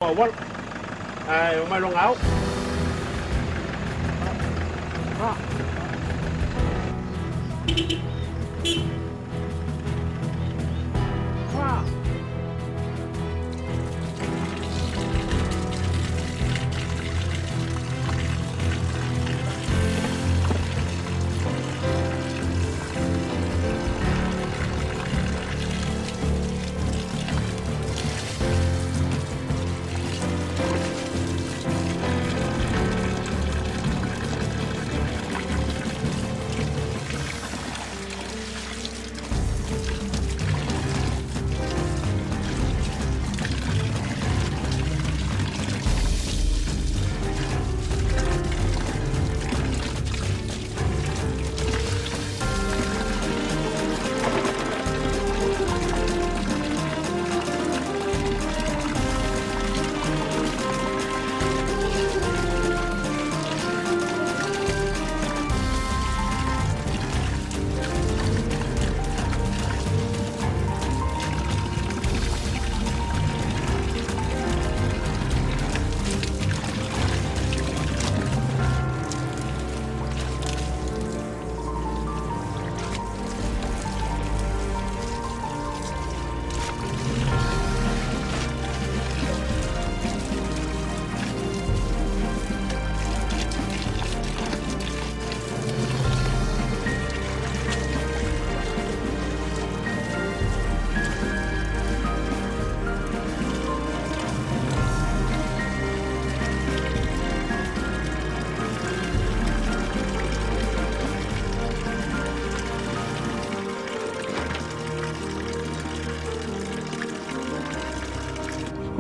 Auala. Ae omai loga ao.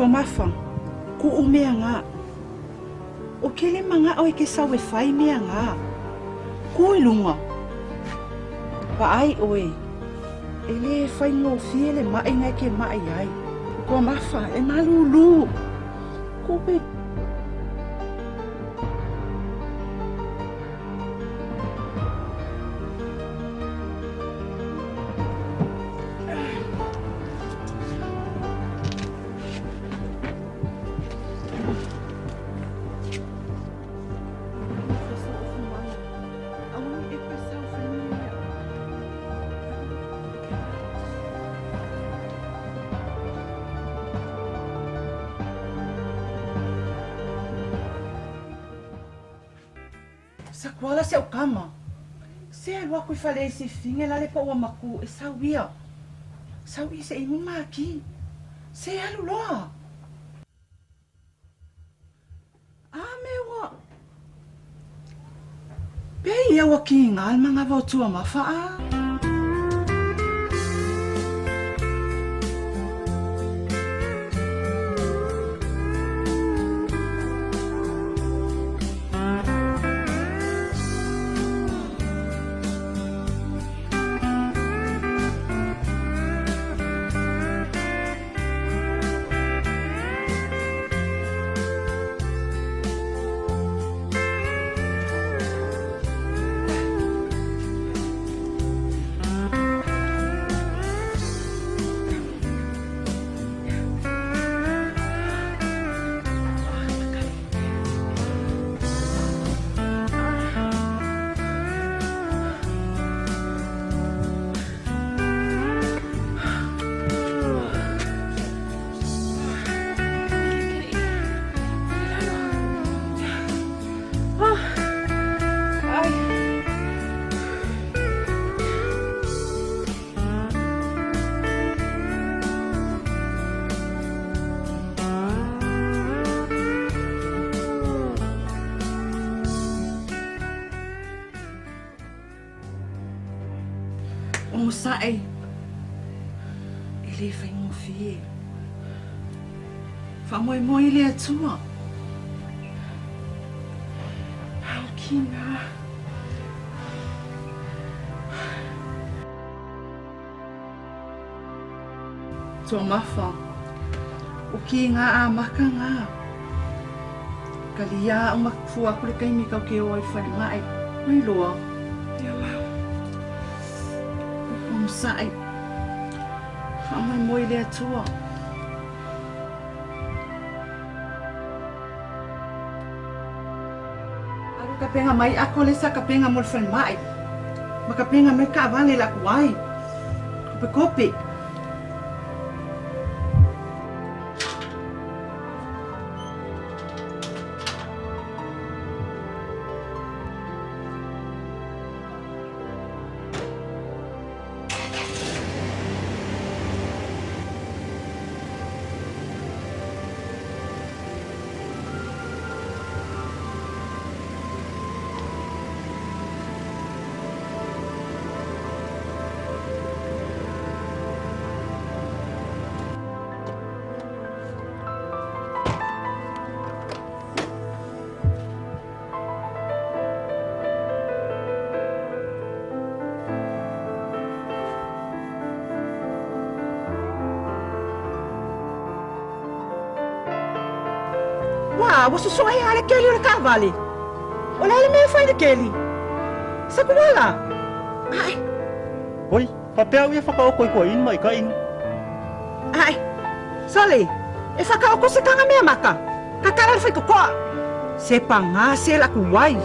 Tuamafa, kuʻu mea gā. ʻO kele manaʻo e ke sau e fai mea gā. Kū i lunga. Vaai ʻoe, e lē faigofie le maʻi gā e ke maʻi ai. Tuamafa, e malūlū. Kuʻu Sakuala si au kama. Se alu aku i fale i sifinga e lale pa ua maku e sau ia. Sau ia se inu maki. Se alu loa. A me ua. Pei ia ua kiga le manava o Tuamafa a. Onosai, e le faigofie. Faamoemoe i le Atua. Ao kina. Tuamafa, o ki ngā āmaka ngā. Kali a uma fua aku le taimi kau ke o ai whare mai. Mai loa. Ia la. Onosai. Faamoemoe i le Atua. Kapega mai ako le sa kapega mo le falemai. Ma kapega mai kaavale la ku ai. Kope kope. Ua, ua susu ai ale keli o le kaavale. O le a le mea e fai le keli? Sa kuala. Ae. Oi, faapea au ia whakaoko i kua inu mai ka inu. Ae. Sole, e whakaoko se kanga mea maka. Ka kala le whai kokoa. Se pangā se la ku wai.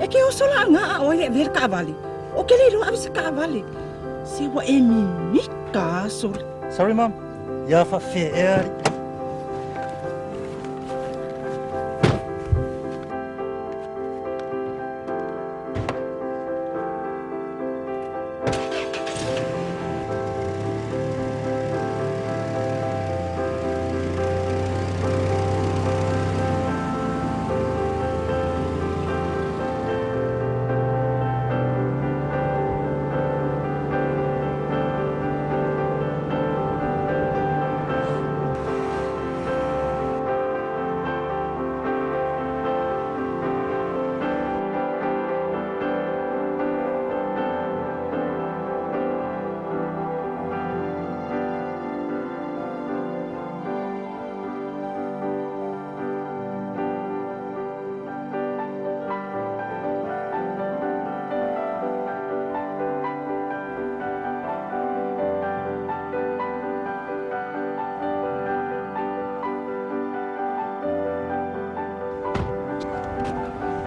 E ke oso la nga a oe e ver kaavale. O ke le roa se kaavale. Se wa e mimika sole. Sorry, mom. Ia wha whea e ari.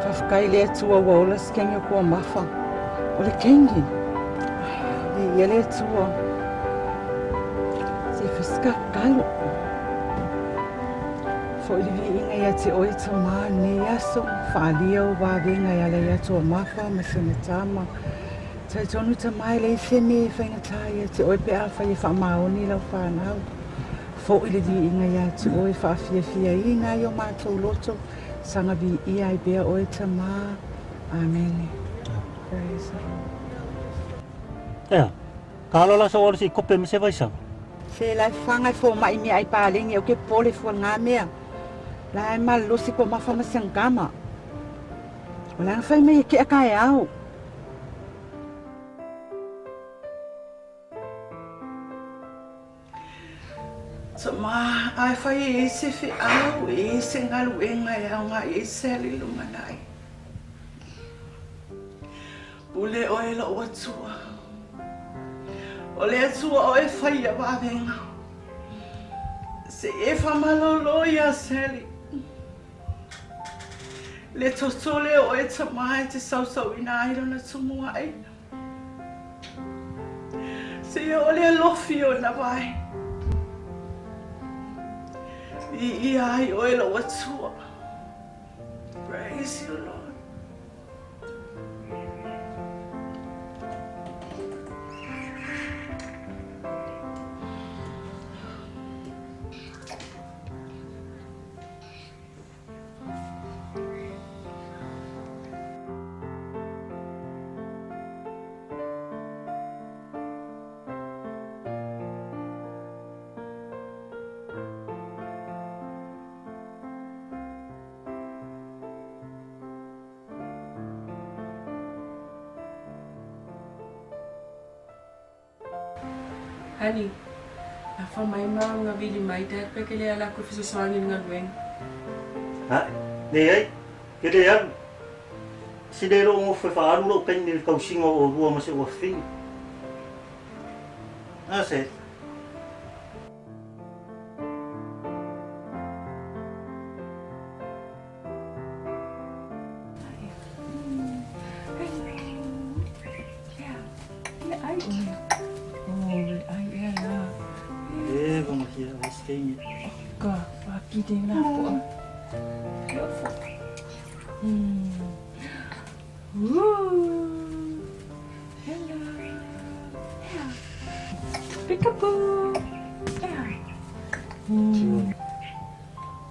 Faafetai le Atua ua ola se kegi o kua mafa. O le kegi. Le ia le Atua. Se fisikakalo. Foʻi le viiga ia te oe tamā lenei aso, faaalia ou vavega e ala ia Toamafa ma si ona tama. Talitonu tamā e leai se mea e faigata ia te oe pe afai e faamaoni lau fanau. Foʻi le viiga ia te oe, faafiafiaina ai o matou loto, saga viia ai pea oe tamā. Amene. Praise the Lord. Ea, ka alo la sa wala si kope me se vaisanga. Se la e fanga e fomai mea ai paleni au ke pole fua ngā mea. La e malosi kua mafa ma siangama. O la fai mai e kea ka e au. Tama, ai fai e ese feau, e ese galuega e aoga i ai se le lumanai. Pule oe lou Atua. O le Atua oe faia vavega. Se e whamalolo ia Sally. Le toto le o e tamai te sausau ina ai lona tumu ai. Se ia o le alofi o na vai. I ia ai oe lou Atua. Praise you, Lord. Honey, afa mai ma uga vili mai Dad pe ke le ala aku e fesoasoani i le galuega. Ae, leai, ke le alu. Se le loo gofo e faaalu lou taimi i le tausiga o olua ma se uafine. A se.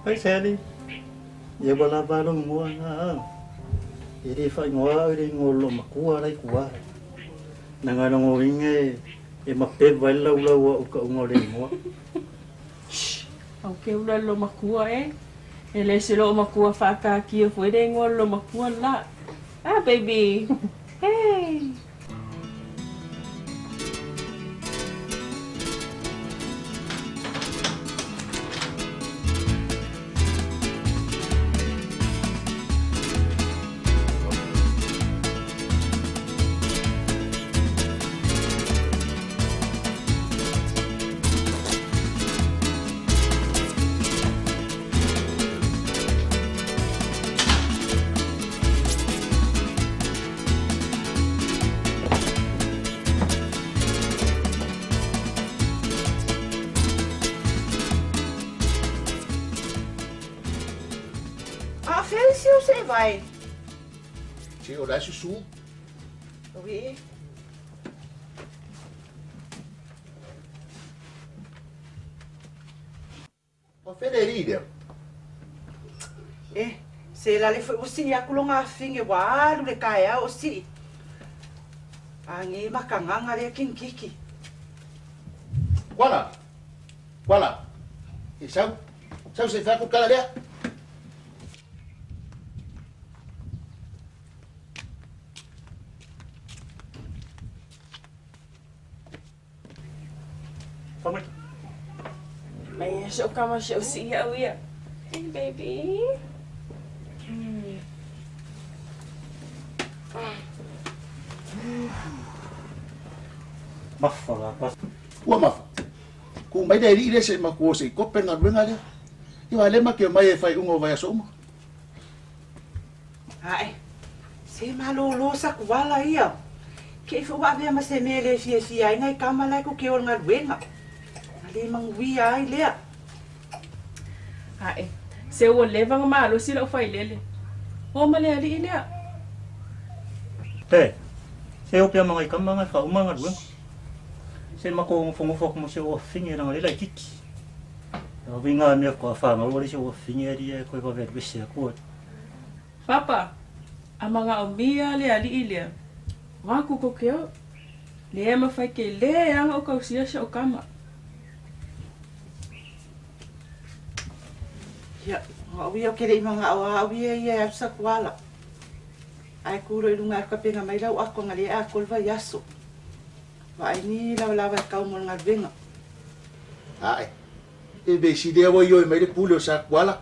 Hi Sally. Ia ua lava lou igoa na au. E le faaigoa au i le igoa o lou matua la i tua. Na nga logoina e mapeva ai le laulau o au i ka uga o le igoa. Shh! Au ke ula le makua e. E le se loo makua faakaakia foi le igoa o le makua la. Ah baby! Hey! A fea le sio se vai? Se o la susu. Oui. O fea le alii lea? E, se la le foi ua sii aku loga afine ua alu le taeao o sii. Age makagaga lea kingkiki. Kuala! Kuala! E sau! Sau se i fai atu le tala lea! Mai se o kama se o si ia ia. Hey baby. Mafa la pas. Ua mafa. Ku mai le alii lea se i maku o se i kope le galuega lea. Ia le ma ke mai e fai unga o vaiaso uma. Ae, se malōlō sakuala ia. Ke i foi ua avea ma se mea e le fiafia ai nai tama la e koke o le galuega. Na le manuia ai lea. Ae, se ua leva ona malosi lau failele. O ma le alii lea. Te, se o pea ma nai tama na e faauma le galuega. Se matou nofonofo atu ma si ou afafine leaga lea laitiiti. O uiga mea faatoa fanau ai si ou afafine alii ae toe vave alu ese atu ai. Papa, a magaomia le alii lea, wa ku ko ke au. Le mafai ke le aga o kausia si ou kama. Ia, o ia o ke le i magao a au ia ia e alu sa kuala. Ae ku lo i lunga e whakapenga mai lau ako nga le a kol vai aso. Vaai ni lawalawa e kau mo le galuega. Ae, e be si lea ua ioe mai le pule o sa kuala.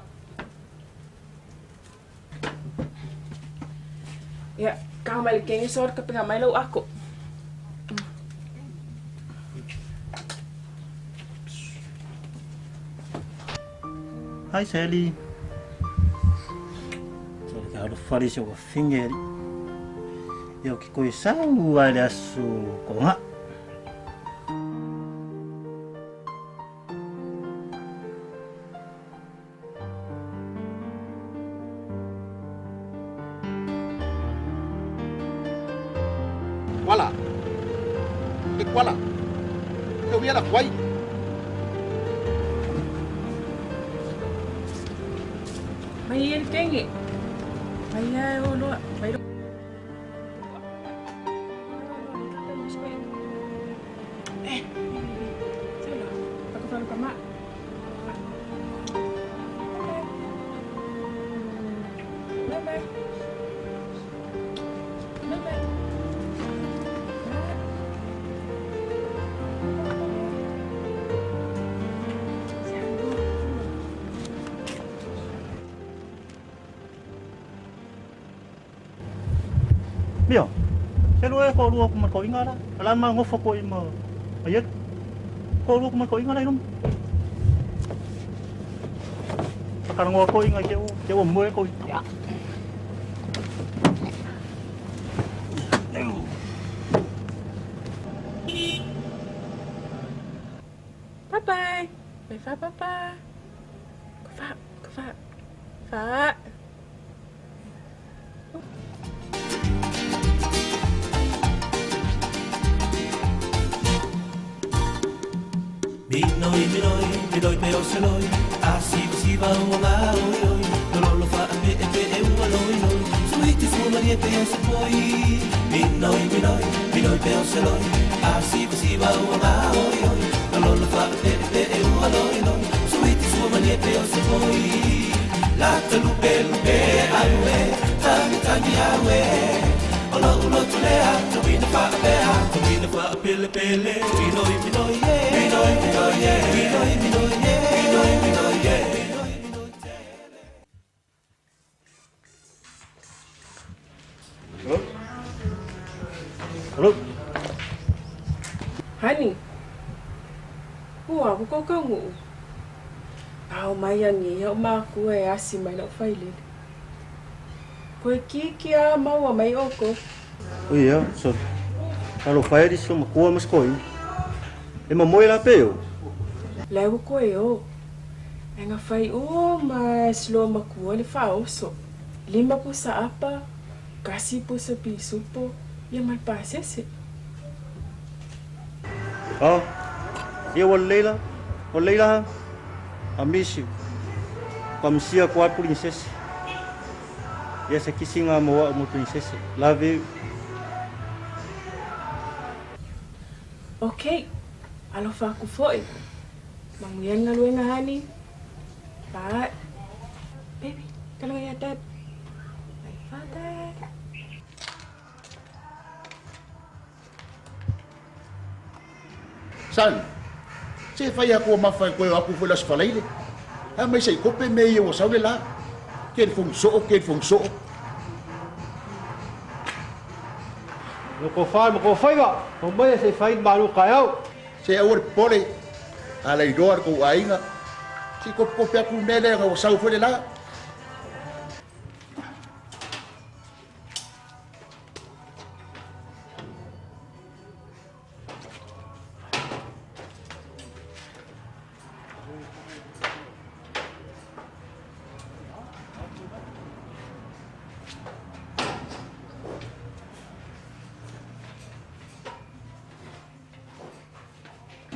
Ia, kau mai le kenge sor ka penga mai lau ako. Hi Sally. Sally ka alo fale se ua finge ali. Ia o ki koe sau a le aso ko nga. Kuala. E Kuala. E uia la kuai. Mai ia le kenge. Mai ia e o loa. Mai loa. Mia, se lua e koʻulua aku ma le toʻiga la, a la ma nofo koʻi ma ma ielu. Koʻulua aku ma le toʻiga la i luma. Pakalagoa toʻiga i te ua, te ua moe koʻi. Bye bye. Bye fa papa. Fa fa fa. Minoi, minoi, minoi pe o se loi A siva siva ua ngā oi oi Lololo wha a pe e pe e ua loi loi Suiti sua maria pe o se poi Minoi, minoi, minoi pe o se loi A siva siva ua ngā oi oi Lololo wha a pe e pe e ua loi loi Suiti sua maria pe o se poi Lata lupe lupe aue Tangi tangi aue O lo ulo tulea Tawina wha a pea Tawina wha a pele pele Minoi, minoi, yeah Minoi, minoi, yeah Minoi, minoi, yeah Minoi, minoi, yeah Minoi, minoi, Hello? Hello? Honey, ua ko kau nguʻu. Pao mai angi ia o makua e asi mai lau failele. Koe kiki a maua mai oko. O ia, so. Alo whae ri so makua mas koi. E ma moe la pe o. Lai ua koe o. E nga fai o ma slow makua le whaoso. Lima pusa apa, kasi pusa pisupo, ia mal pasese. Ah, ia wa leila, wa leila ha. A misi. Kamsia kwa princess. Ia se kisinga mo wa mo princess. Love you. Okay, alofa aku foi. Manguyan nga luenga honey. Bye. Baby, kalau ya dad. Bye, father. Sali, se fai aku o mafa e koe o aku foi las falaile. Ha mai sei kope me ia o saule la. Ke le fong so'o, ke le fong so'o. No ko whai, mo ko whaiva. O mai e se whai maru kai au. Se aua le pole, a le iloa le kou aiga. Se kope kope aku mea lea o sau foi le la.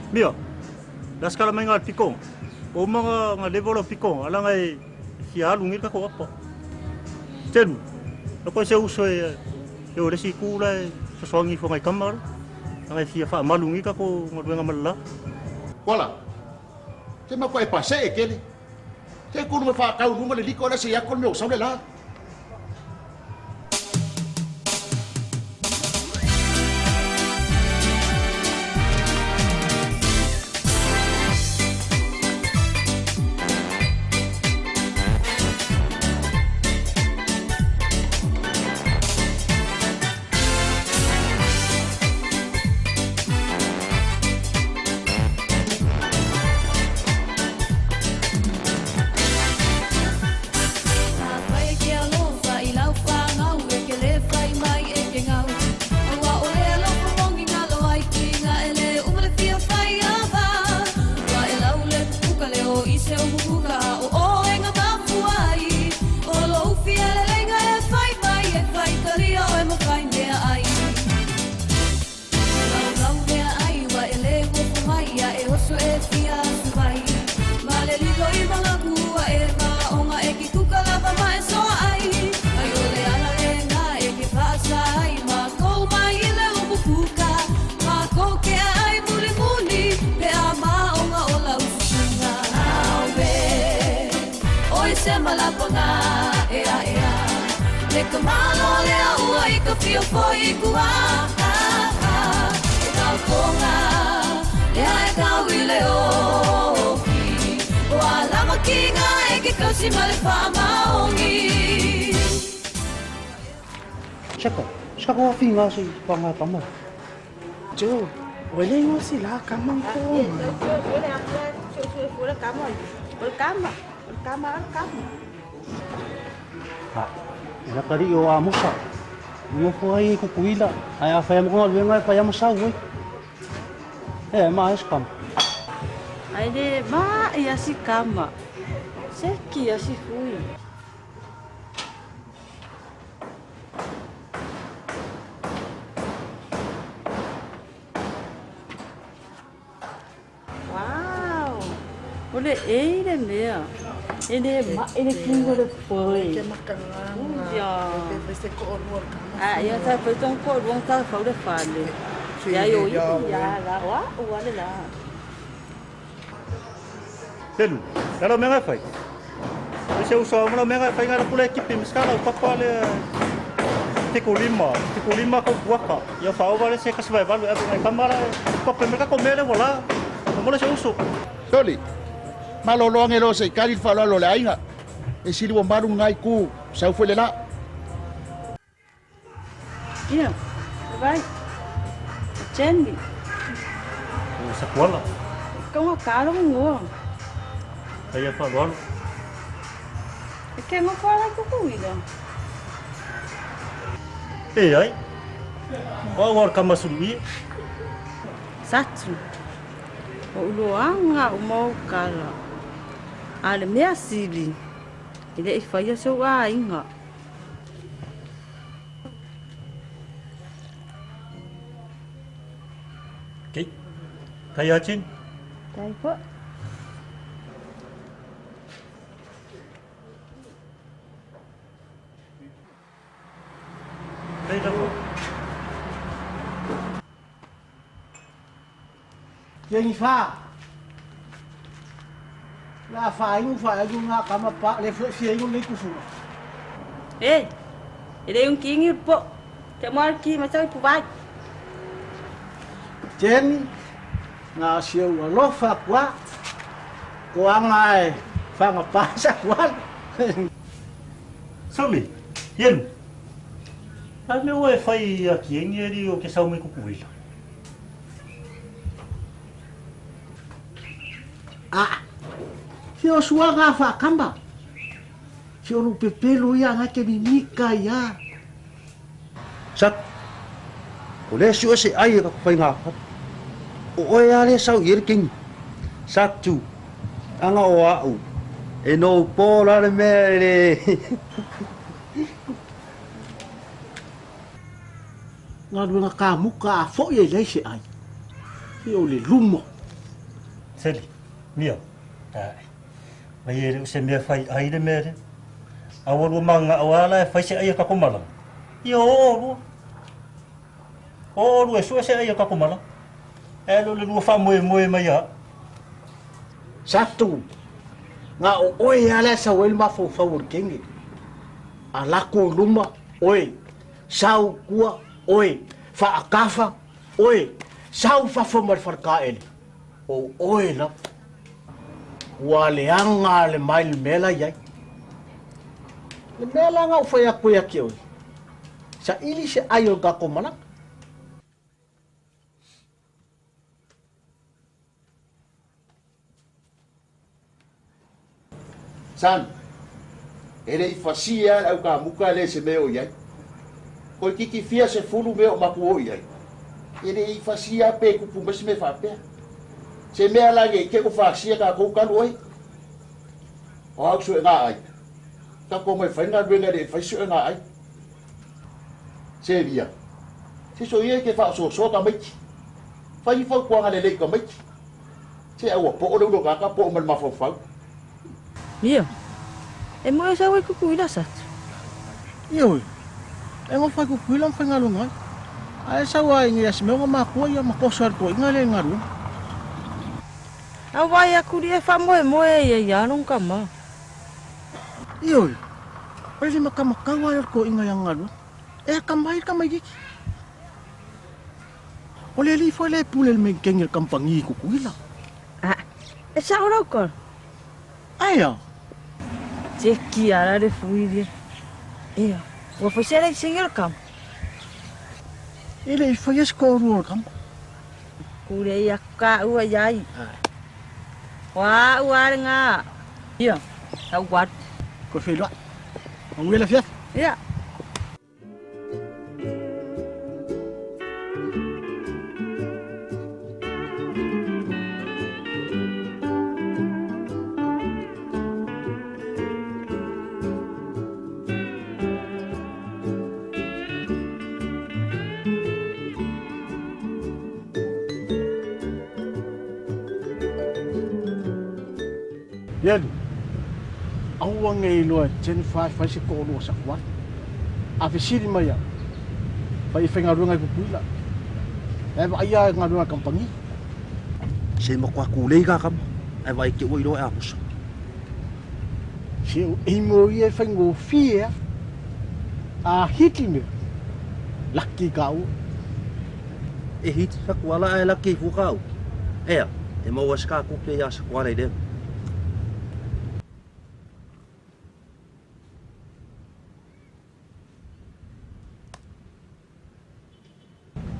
Mia, las kala mai ngā piko. O mga ngā level o piko, ala ngai si alu ngi ka ko apa. Tenu, no ko se uso e e o resi kula e sosoangi fo ngai kamara. Ngai fia wha malu ngi ka ko ngaruenga malala. Kola, se ma koe pase e kele. Se kunu me whakau nunga le liko ala se iako le mea o saule la. Afai ke alofa i lau whāngau e ke le whai mai e ke ngau. Aua o le alofa mongi ngalo ai ki ngā ele uma le fia whai ava. Ua e lau le puka le o i se umuhuka o o e ngā mafuai. O lo ufi ele lenga e whai mai e whai taria o e mawhai mea ai. Lau lau mea ai ua ele ngofo mai ia e oso e fia asuai. Ma le lilo i mangakua e maonga e ki kuka lava ma e soa ai. Ai o le ala le ngā e ke whaasa ai ma kou mai i le umupuka. Ma kou ke ai muli muli pe a maonga o lau susunga. Auwe, oi se malapanga e a e a. Le ka malo le a ua i ka fia foi i kua. E kau konga, le a e kau i le oki. O a lama ki ngā e ke kausi ma le wha maongi. Chaka, Se ka afiga se i paga kama. Jo, o le ngosi la kama ko. Ha, e la kari o Amosa. Ngofo ai i Kukuila. Ai a whai mo galuega e whai ama sau ai. E ma es kama. Ai le ma ia si kama. Se ki ia si fui. Wow. O le e le mea. E le ma e le kingo le poi. Ke makanga. Ia. Pe fai se ko lua kama. A ia ta fai tong ko luang ta fau le fale. Ia yo i ia la wa wa le la. Selu, la menga fai. E se usa mo menga fai ngara pule kipi miskala papa le te ko lima, te ko lima ko buaka. Ia fa ova le se ka sve valu e ngai kamara ko pe meka ko mele wala. Mo le se uso. Soli, maloloage lo se i kali le faaaloalo o le aiga. E sili ua malu ngai ku sau foi le la. Ia. Vai. Jenny. O sa kuala. Kaunga kalo ngoa. Ai fa loalo. E ke ngo fala ku kuila. E ai. Wa war kama sulu i. Satu. O uloanga o mau kala. A le mea sili. E le i whaia so a inga. Kei. Kai a chin. Tai po. Kai la ko. Jennifer. La fa ingu fa ingu nga kama pa le fle fie ingu le kufu. E. E le un kingi po. Te moa ki ma tau pu vai. Jenny nga siu alofa kwa. Ko anga e fa nga pa sa kwa. Soli. Yelu. A me o e fai a ki engi eri o ke sau mai kukuila. A. Si o sua nga fa kamba. Si o pepelo ia nga ke mimika ia. Sat. O le si o se ai e ka whai ngā whatu. O oe a le sau i ere kingi. Satu. Anga o au. E no pō la le mea e le. Nga lunga ka muka a fo ia lei se ai. Si o le lumo. Seli. Mia. Ai. Mai e le o se mea whai ai le mea le. A ua lua manga o ala e whai se ai a kako mala. Ia o o lua. O o lua e sua se ai a kako mala. E lo le lua wha moe moe mai a. Satu. Nga o oe ala sa wel ma fo fa o kenge. A lako luma oe. Sau kua oe. Fa akafa oe. Sau fa fo mar farka ele. O oe la. Ua le anga le mai le mela iai. Le mela nga o whai aku ia ki oe. Sa ili se ai o kako malak. San, e le i fasia le au ka muka le se mea o iai. Ko kiki fia se fulu mea o maku o iai. E le i fasia pe kupu masi me whapea. Se mea lange i ke ko fasia ka kou kalu oi. O au sue ngā ai. Ka ko mai whainga ruenga le whai sue ngā ai. Se via. Se so ia ke wha so so ka maiki. Whai whau kuanga le lei ka maiki. Se aua po o le ulo kaka po o mal mawhau. Mia. E mo e sau e kukuila satu. Ia oi. E ngo fai kukuila ma whai ngalu ngai. A e sau ai ngi as mea makua ia makoso ar ko inga le ngalu. A vai a kuri e wha moe moe ia ia rong kama. Ia oi. O le makamakau ai ko inga ia ngalu. E kamai kamai kiki. O le li fo le pule le mengkenge le kampangi kukuila. A, e sa ora ko. Aia. Te ki ara le fuiri. Ia, ua fai sere i singel kam. E le i faia se toalua o le tama. Kulei aku kāua i ai. O a'u a lena. Ia, lau atu. Koe feiloai. Manuia le afiafi. Ia. Iali, aua nei iloa e Jennifer e fai se toalua sakuala. A fesili mai au, fai e faigaluega i Pupuila. E vaaia galuega a le kamupani. Se matua kulei ka kama, ae vaai te ua iloa e amusa. Se o Amy ia e faigofie a. A hiki mea, laki kāua. E hiki Sakuala ae laki ai fua kāua. Ea, e maua se kā kupe iā Sakuala i lea mea.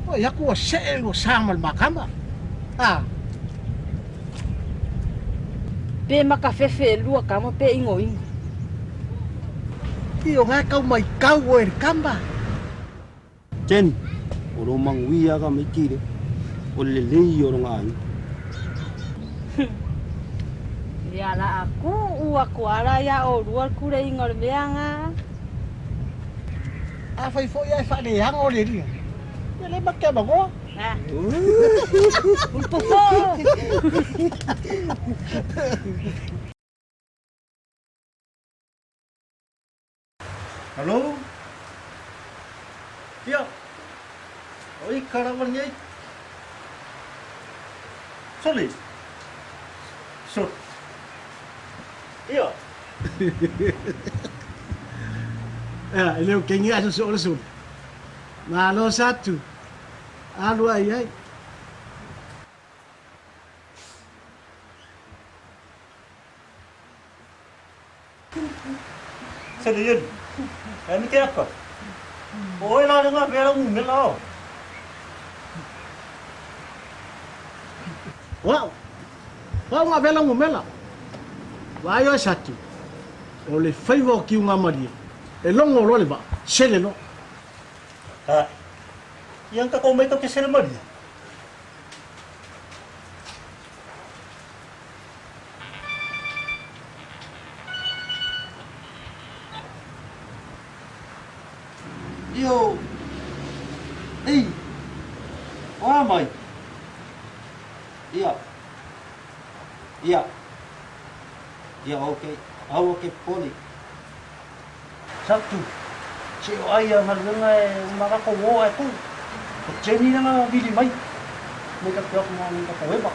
Oi aku ua see lua sa ma le makama. A. Pe makafefe e lua kama pe ingoingo. I o nga kau mai kau oe le kama. Jenny, o lo manuia ka maiti le, o le lelei ia o lona aiga. Ia la a kuu aku ala ia olua le kuleiga o le mea ga. Afai foi ae faaleaga o le alii, ia lea matou te avanoa. Ulupopo! Hello? Ia, o i ka rawa nei. Soli. Sol. Ia. Ea, e le o kengi aso so o le soli. Malo satu. Alu ai ai. Soli yun. E ni ke aka. O oe la le ngā mea la ngumela o. O au. O au ngā vela ngumela. Vaai oe Satu. O le faiva o Kiugamalie. E logo loa le vaa, sele loa. Ae. Ia ka kou mai tau ke sele malie. Io. Ei. O a mai. Ia. Ia. Ia, ok. Aua ke poli. Satu. Se o ai a galuega e uma lako o ae ku. O Jenny lana vili mai. Nei ka te aku ma nei ka poema.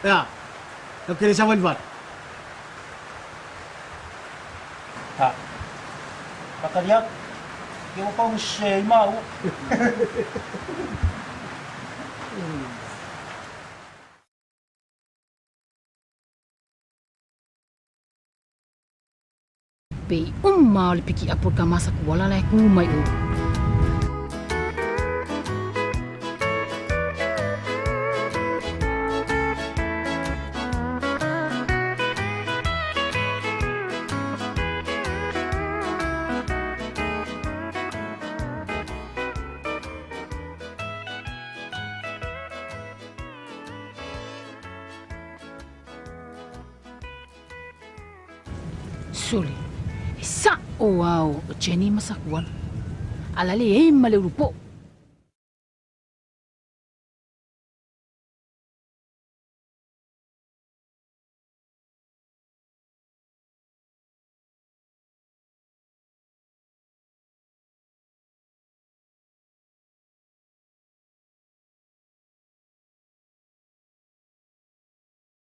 Ea, e ke le sawa i le vale. Ha. Pakari atu. Ke ua pau se i māua. Pe i uma o le pikiʻapu o le kamasa kuala la e kū mai ʻo. Sole, e sa'o a o Jenny ma Sakuala. A la leai ma le ulu po'o.